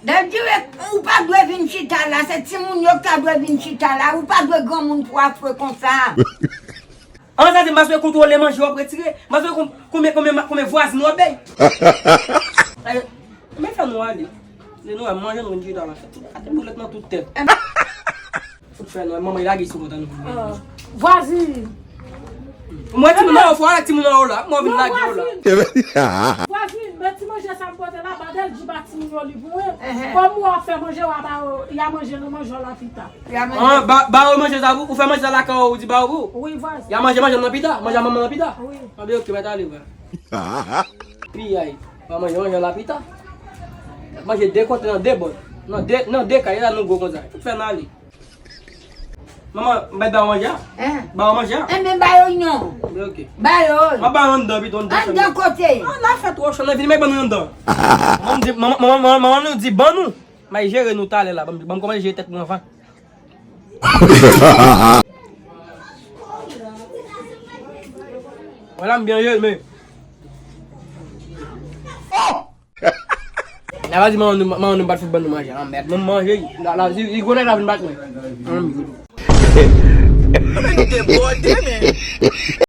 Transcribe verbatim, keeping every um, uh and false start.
Daddy, ou pa dwe vin chita la, se timoun yo ki ta dwe vin chita la, ou pa dwe granmoun twò afre konsa. An sa se m pa swe kontwole manje w ap retire. M pa swe kon- konbyen konbyen ma- konbyen vwazin w ap bay. Ay, men fè nou ale. Se nou wè manje nou vin chita la. Fè tout ate boulèt nan tout tèt. Fout fè nou manman lage sou kontan nou. Vwazin. Mwen timoun nan yo fò a timoun nan yo la. Mwen vin lage yo la. Vwazin, men ti manje sa m pote la, ba Daddy ba timoun yo li pou mwen. Kòm ou ap fè manje, w a ba yo, y a manje nan manje w la pita. Ah, ba, ba yo manje sa pou, ou fè manje sa lakay ou, ou di ba yo pou. Wi, vwazin. Y a manje manje nan pita, manje a manman nan pita. Wi. Anben oke, mèt ale vre. Pi ay, pa manje manje la pita. Manje de kote nan de bò. Nan de, nan de kay, e la nou gwo konsa. Tout fè n ale. Manman, m bay ba yo manje a? Hein? Ba yo manje a? Enben ba yo non. Anben oke. Ba yo. Mwen ba yo anndan pito, anndan. Anndan kote? An la fè twò cho, nan vini, men ban nou anndan. Manman di, manman, manman, manman nou di ban nou. May jere nou talè la, ban m kòmanse jere tèt mwen anvan. Wala m byen jere men. La va di manman nou, manman nou pa t fout ban nou manje. Anmèd, mwen manje, la, la, li gwo nèg la vin bat mwen. Anmèd. Mwen nou debòde men.